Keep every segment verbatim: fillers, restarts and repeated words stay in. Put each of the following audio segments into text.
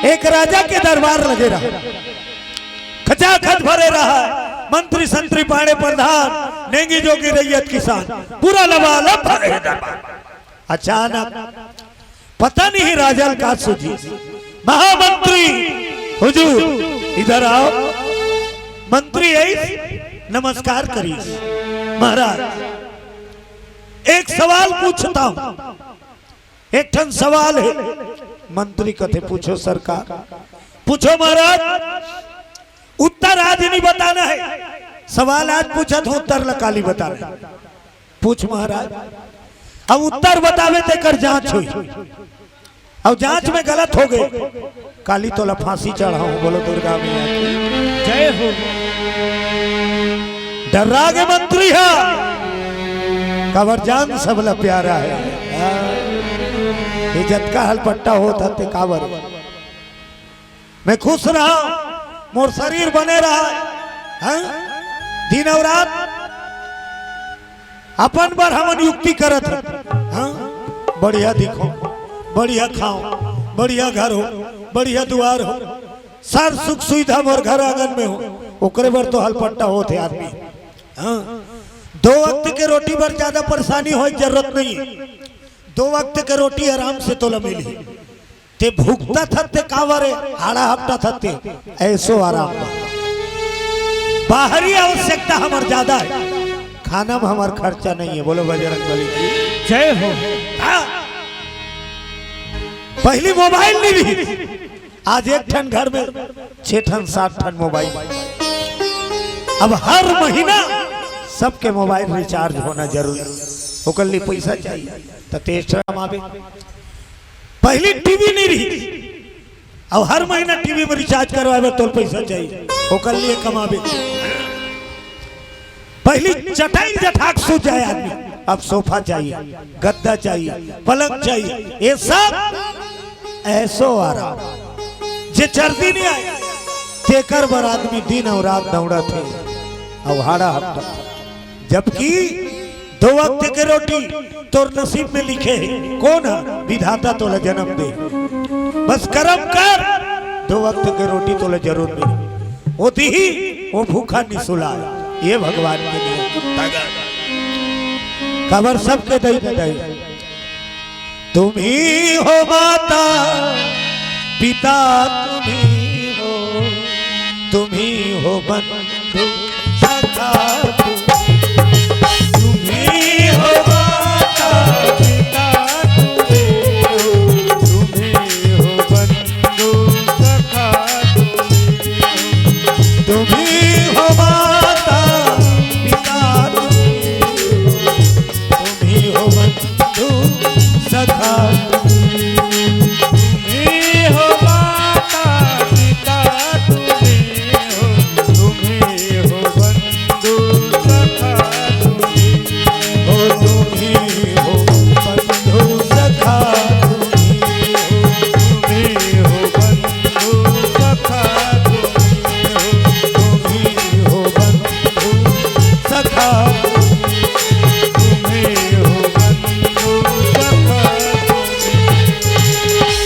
एक राजा के दरबार लगे रहा, खचाखच भरे रहा, मंत्री संतरी पाड़े प्रधान, नेंगी जोगी रैयत किसान, पूरा लबालब भरे हे दरबार। अचानक पता नहीं राजा ल का सूझिस, महामंत्री, हुजूर, इधर आओ। मंत्री आइस, नमस्कार करिस। महाराज, एक सवाल पूछता हूं, एक ठन सवाल हे। मंत्री कथे, पूछो सरकार। पूछो महाराज। उत्तर आज नहीं बताना है, सवाल आज पूछत हूं, उत्तर ल काली बताना है। पूछ महाराज। अब उत्तर बताबे तेकर जांच होई, अउ जांच में गलत हो गए, काली तोला फांसी चढ़ाऊं। बोलो दुर्गा मैया की। जय हो। डर्रा गे मंत्री हा, काबर जान सबला प्यारा हे। ये जतका हलपट्टा होत हे ते काबर, मैं खुश रहा, मोर शरीर बने रहा, हैं? दिन अउ रात अपन बर हमन युक्ति करत हन, हैं? बढ़िया दिखो, बढ़िया खाओ, बढ़िया घर हो, बढ़िया दुआर हो, सर सुख सुविधा मोर घर आंगन में हो, ओकरे बर तो हलपट्टा होत हे आदमी। हाँ, दो वक्त के रोटी बर ज्यादा परेशानी होए के जरूरत नहीं हे। दो वक्त के रोटी आराम से तोला मिलही। ते भुगतत हस ते काबर हे, हाड़ा हपटत हस ते, ऐसो आराम बा। बाहरी आवश्यकता हमर ज्यादा हे, खाना में हमर खर्चा नहीं हे। बोलो बजरंग बली की। जय हो। हाँ। पहली मोबाइल नहीं रही, आज एक ठन घर में छह ठन, सात ठन मोबाइल। अब हर महीना सबके मोबाइल रिचार्ज होना जरूरी, ओकर लिए पैसा चाहिए, त ते extra कमाबे। पहली टीवी नहीं रही, अब हर महीना टीवी में रिचार्ज करवाबे, तोला पैसा चाहिए, ओकर लिए कमाबे। पहली चटाई जठाक सूत जाए आदमी, अब सोफा चाहिए, गद्दा चाहिए, पलंग चाहिए, ये सब ऐसो आराम। जे चर्दी नहीं आए, तेकर बर आदमी दिन अउ रात दौड़त हे, अउ हाड़ा हपटत हे। जबकि दो वक्त के रोटी तोर नसीब में लिखे हे। कोन हे? विधाता तोला जन्म दे। बस करम कर, दो वक्त के रोटी तोला जरूर मिले। वो दिही, वो भूखा नि सुलाए। ये भगवान के नियम। काबर सबके दई दई। तुम ही हो माता, पिता तुम ही हो, तुम ही हो बंधु, सखा तुम ही हो। तुम ही हो माता, पिता तुम ही हो, तुम ही हो बंधु, सखा तुम ही हो। तुम ही हो माता, पिता तुम ही हो, तुम ही हो बंधु, सखा तुम ही हो। तुम ही हो माता, पिता तुम ही हो, तुम ही हो बंधु, सखा तुम ही हो। तुम ही हो बंधु, सखा तुम ही हो। तुम ही हो बंधु, सखा तुम ही हो। तुम ही हो बंधु, सखा तुम ही हो। तुम ही हो बंधु, सखा तुम ही हो।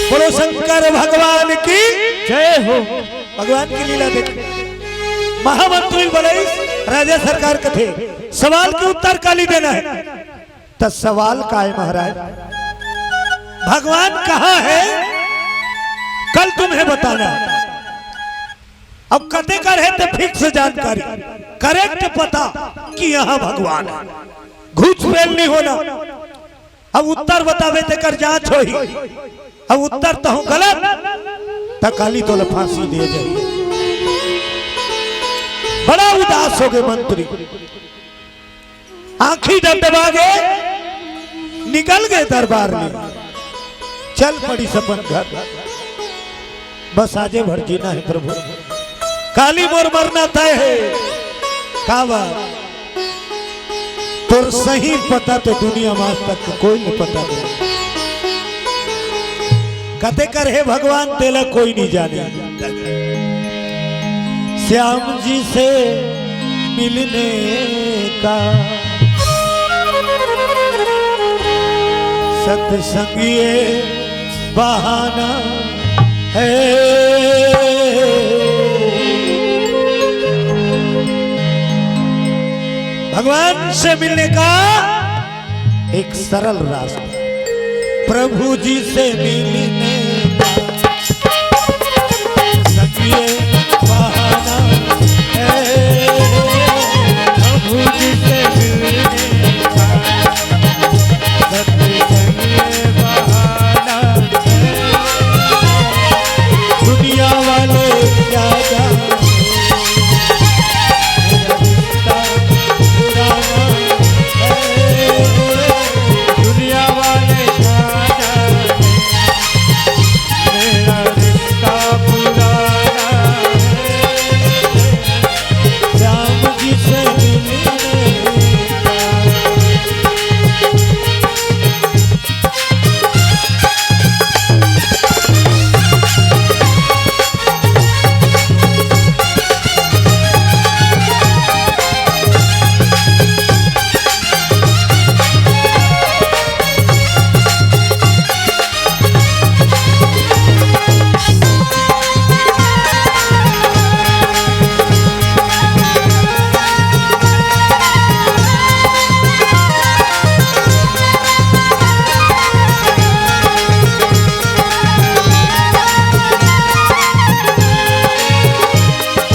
बोलो शंकर भगवान की जय हो। भगवान की लीला देख। महामंत्री बलईस, राजा सरकार कथे, सवाल के उत्तर काली देना हे। त सवाल का हे महाराज? भगवान कहाँ हे, कल तुम्हें बताना हे। अब कते कर हे ते fix जानकारी, correct पता कि यहाँ भगवान हे। घुसपैठ नहीं होना। अब उत्तर बताबे तेकर जांच होही। अब उत्तर तहूं गलत, त काली तोला फांसी दे जाही। बड़ा उदास हो गे मंत्री, आंखी डबडबा गे, निकल गे दरबार ले, चल पड़िस अपन घर। बस आजे भर जीना हे प्रभु, काली मोर मरना तय हे। काबर? तोर सही पता तो दुनिया में आज तक कोई नहीं पता नहीं। कते कर हे भगवान, तेला कोई नहीं जाने। श्याम जी से मिलने का सत्संग ये बहाना है। भगवान से मिलने का एक सरल रास्ता, प्रभु जी से मिलने का सत्य बहाना है। प्रभु जी से मिलने का सत्य बहाना है। दुनिया वाले क्या जाने, मेरा रिश्ता पुराना है। दुनिया वाले क्या जाने, मेरा रिश्ता पुराना है। श्याम जी से मिलने का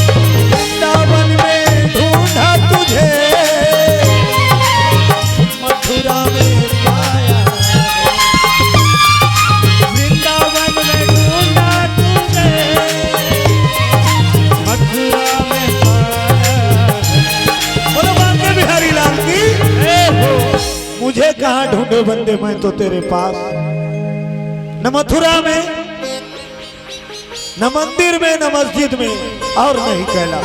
वृंदावन में ढूंढा तुझे, मथुरा में पाया। वृंदावन में ढूंढा तुझे, मथुरा में पाया। बोलो बांके बिहारी लाल की। ए हो। मुझे कहाँ ढूंढे बंदे, मैं तो तेरे पास। न मथुरा में, न मंदिर में, न मस्जिद में, और नहीं कैला।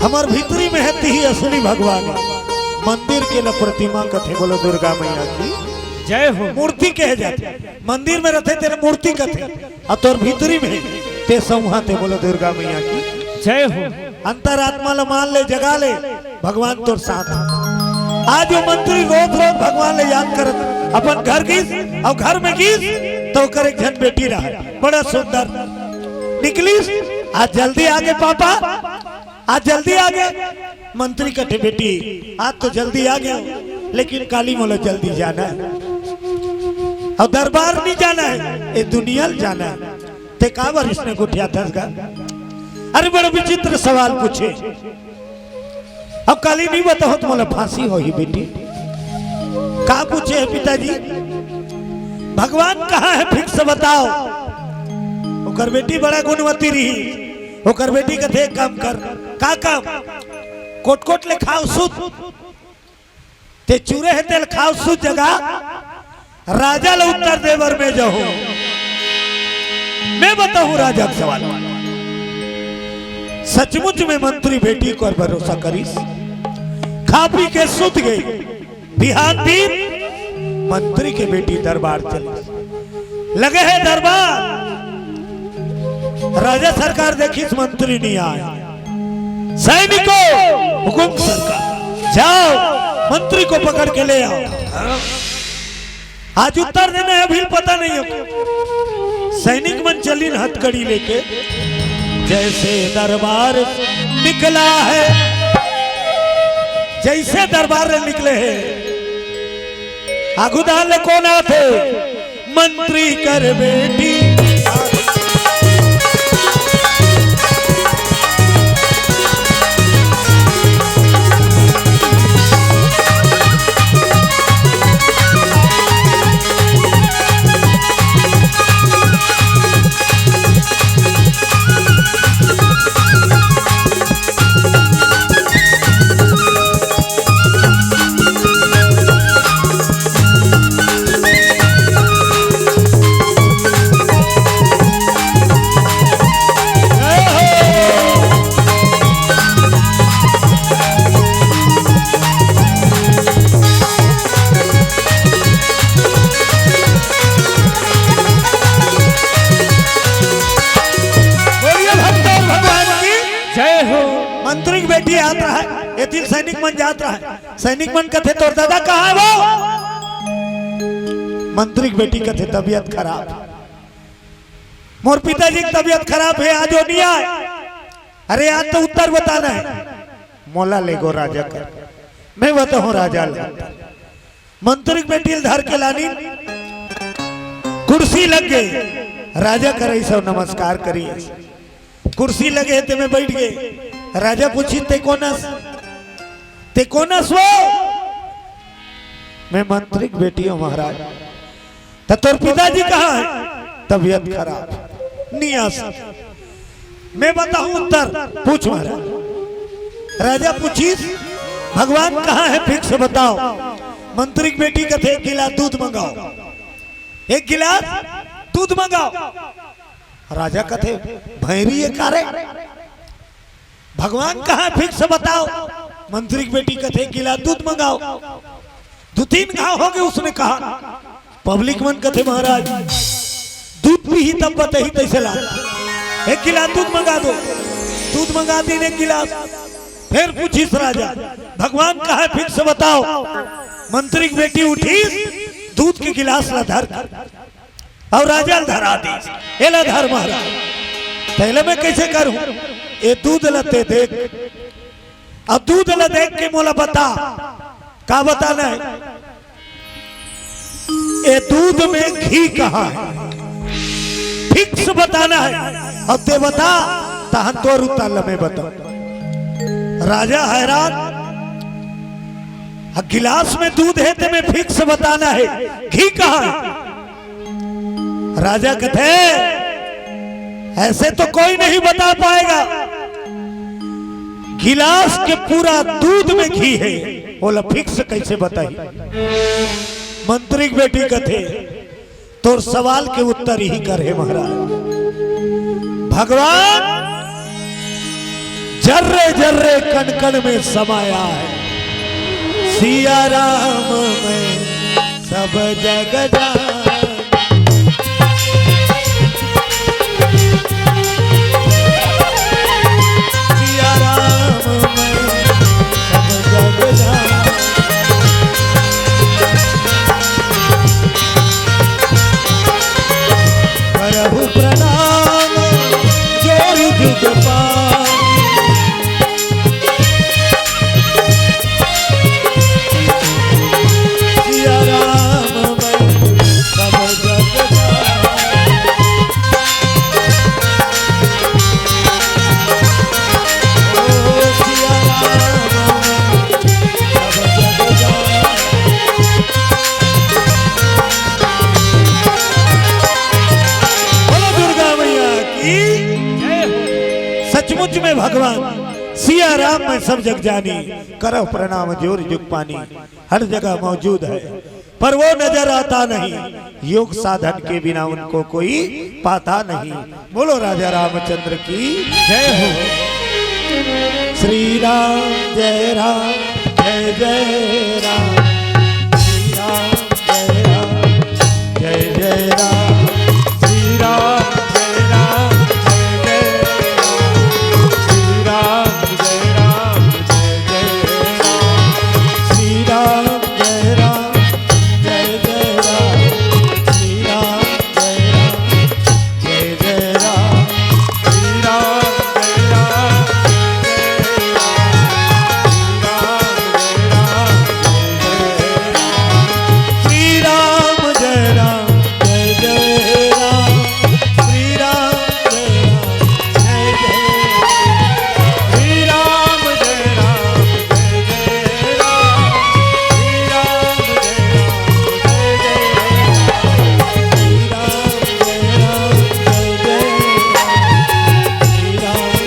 हमर भीतरी में है तिही असली भगवान। मंदिर के ल प्रतिमा कथे, बोलो दुर्गा मैया की जय हो। मूर्ति कहे जाथे, मंदिर में रथे तेला मूर्ति कथे, अउ तोर भीतरी में ते सौंहा ते, बोलो दुर्गा मैया की जय हो। अंतरात्मा ल मान ले, जगा ले, भगवान तोर साथ। आज वो मंत्री रोज रोज भगवान ले याद करत अपन घर गिस, अउ घर में गिस त ओकर एक झन बेटी रहे, बड़ा सुंदर निकलिस। आज जल्दी आगे पापा, आज जल्दी आगे। मंत्री कथे, बेटी, आज तो जल्दी आगे हो, लेकिन काली मोला जल्दी जाना है, अउ दरबार नहीं जाना है, ए दुनिया ल जाना है। ते काबर इसने गोठियाथस गा? अरे, बड़ा विचित्र सवाल पूछे। अब काली नहीं बताओ तो मोला फांसी होही बेटी। का पूछे है पिताजी? भगवान कहाँ है, फिर से बताओ। ओकर बेटी बड़ा गुणवती रही। ओकर बेटी कथे, "एक काम कर।" "का काम?" "कोट कोट ले खाव सुत।" ते चूरे हे तेल खाव सुत जगा, राजा ल उत्तर दे बर में जाहूं। मैं बताहूं राजा के सवाल। सचमुच में मंत्री बेटी कर भरोसा करिस, खा पी के सुत गई। बिहान दिन मंत्री के बेटी दरबार चली। लगे हे दरबार। राजा सरकार देखिस मंत्री नहीं आय। सैनिकों, हुकुम सरकार, जाओ मंत्री को पकड़ के ले आओ। आज उत्तर देना है, अभी पता नहीं हो। सैनिक मन चलिन हथकड़ी लेके, जैसे दरबार निकला है, जैसे दरबार निकले हैं, आगू डाल ले कोन आथे? मंत्री कर बेटी। बोलिए भक्तों भगवान की जय हो। मंत्री के बेटी आत रहा है, ये दिन सैनिक मन जात रहा है। सैनिक मन कथे, "तोर दादा कहाँ है वो?" मंत्री के बेटी कथे, "तबीयत खराब, मोर पिताजी की तबीयत खराब है, आज वो नहीं आए।" अरे, आज तो उत्तर बताना है। मोला लेगो राजा कर, मैं बताहूँ राजा ला। मंत्री के बेटी ल धर के लानिन, कुर्सी लग गे, राजा कर अइसे नमस्कार करिस। कुर्सी लगे हे, तेमे बइठ गे। राजा पूछिस, "ते कोन अस? ते कोन अस वो?" "मैं मंत्री के बेटी हूँ महाराज।" "त तोर पिताजी कहाँ हे?" "तबीयत खराब, नइ आ सकय।" "मैं बताहूँ उत्तर।" "पूछ महाराज।" राजा पूछिस, "भगवान कहाँ हे, फिक्स बताव।" मंत्री के बेटी कथे, "एक गिलास दूध मंगाव, एक गिलास दूध मंगाव।" राजा कथे, "भैरी ये का रे? भगवान कहाँ हे, फिक्स बताव।" मंत्री के बेटी कथे, "एक गिलास दूध मंगाव।" दू तीन घांव हो गे, उसने कहा। पब्लिक मन कथे, "महाराज, दूध पीही तब बताही तइसे ला, एक गिलास दूध मंगा दो।" दूध मंगा दिन एक गिलास। फेर पूछिस राजा, "भगवान कहाँ हे, फिक्स बताव।" मंत्री के बेटी उठिस, दूध के गिलास ला धर के अउ राजा ल धरा दिस, "एला धर महाराज।" "त एला मैं कइसे करहूँ?" "ए दूध ल ते देख, अउ दूध ल देख के मोला बता।" "का बताना हे?" "ए दूध में घी कहाँ हे, फिक्स बताना हे, अउ ते बता, तहन तोर उत्तर ल मैं बताहूँ।" राजा हैरान, "गिलास में दूध हे, तेमे फिक्स बताना हे, घी कहाँ हे?" राजा कथे, "ऐसे तो कोई नहीं बता पाएगा, गिलास के पूरा दूध में घी हे, ओला फिक्स कइसे बताही?" मंत्री के बेटी कथे, "तोर सवाल के उत्तर इही कर हे महाराज। भगवान जर्रे जर्रे कण कण में समाया हे।" सिया राम मैं सब जग जान। सिया राम मैं सब जग जान। करहु प्रणाम जोर जुग पान। सिया राम मैं सब जग जान। ओ सिया राम मैं सब जग जान। बोलो दुर्गा मैया की। जय हो। सचमुच में भगवान सिया राम मैं सब जग जानी, करहु प्रणाम जोर जुग पानी, हर जगह मौजूद है पर वो नजर आता नहीं, योग साधन के बिना उनको कोई पाता नहीं। बोलो राजा रामचंद्र की जय हो। श्री राम जय राम जय जय राम। श्री राम जय राम जय जय राम। श्री राम जय राम जय जय राम। श्री राम जय राम जय जय राम। श्री राम जय राम जय जय राम। श्री राम जय राम जय जय राम। श्री राम जय राम जय जय राम। श्री राम जय राम जय जय राम। श्री राम जय राम जय जय राम। श्री राम जय राम जय जय राम। श्री राम जय राम जय जय राम। श्री राम जय राम जय जय राम। श्री राम जय राम जय जय राम। श्री राम जय राम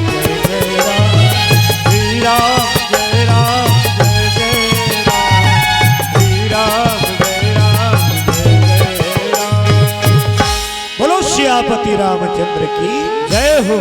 जय जय राम। श्री राम जय राम जय जय राम। श्री राम जय राम जय जय राम। बोलो सियापति रामचंद्र की जय हो।